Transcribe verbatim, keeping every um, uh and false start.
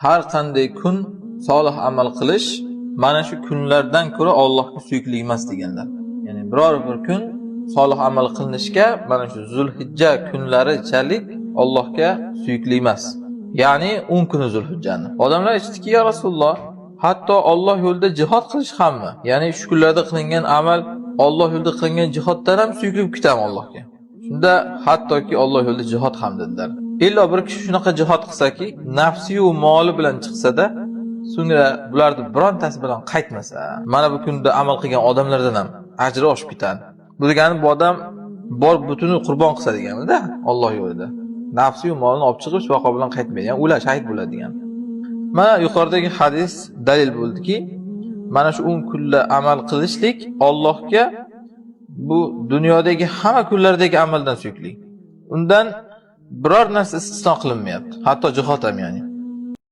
ھەر قانداق كۈن سالىھ ئەمەل قىلىش مانا شۇ كۈنلەردىن كۆرە ئاللاھقا سۆيۈكلۈك ئەمەس دېگەنلەر. يەنى بىرەر بىر كۈن سالىھ ئەمەل قىلىنىشكە مانا شۇ زۇلھىججە كۈنلىرىچەلىك ئاللاھقا سۆيۈكلۈك ئەمەس. يەنى ئون كۈنى زۇلھىججەنى. ئادەملەر ئېيتدىكى، يا رەسۇلۇللاھ، ھەتتا ئاللاھ يولىدا جىھاد قىلىشقىمۇ؟ يەنى شۇ كۈنلەردە قىلىنغان ئەمەل ئاللاھ يولىدا قىلىنغان جىھادتىن ھەم سۆيۈكلۈك كېتەمۇ ئاللاھقا؟ شۇندا ھەتتاكى ئاللاھ يولىدا جىھاد ھەم دېدىلەر. ئىللا بىر كىشى شۇناقا جىھاد قىلساكى، نەپسىيۇ مالى بىلەن چىقسا-دە، سۆڭرە بۇلاردا بىرەنتەسى بىلەن قايتمىسا، مانا بۇ كۈندە ئەمەل قىلغان ئادەملەردىن ھەم ئەجرى ئاشىپ كېتەر. بۇ دېگەن بۇ ئادەم بار بۈتۈنىنى قۇربان قىلسا دېگەنمىز-دە، ئاللاھ يولىدا. نەپسىيۇ مالىنى ئاپ چىقىپ، ھېچ ۋاقىت بىلەن قايتمايدۇ. يەنى ئۇلار شاھىت بولىدۇ دېگەن. مانا يۇقىرىدىكى ھەدىس دەلىل بولدىكى، مانا شۇ ئون كۈنلەر ئەمەل قىلىشلىك ئاللاھقا بۇ دۇنيادىكى ھەممە كۈنلەردىكى ئەمەلدىن سۆيۈكلۈك. ئۇندىن بىرەر نەرسە ئىستىسنا قىلىنمايدۇ. ھەتتا جىھاد ھەم يەنى.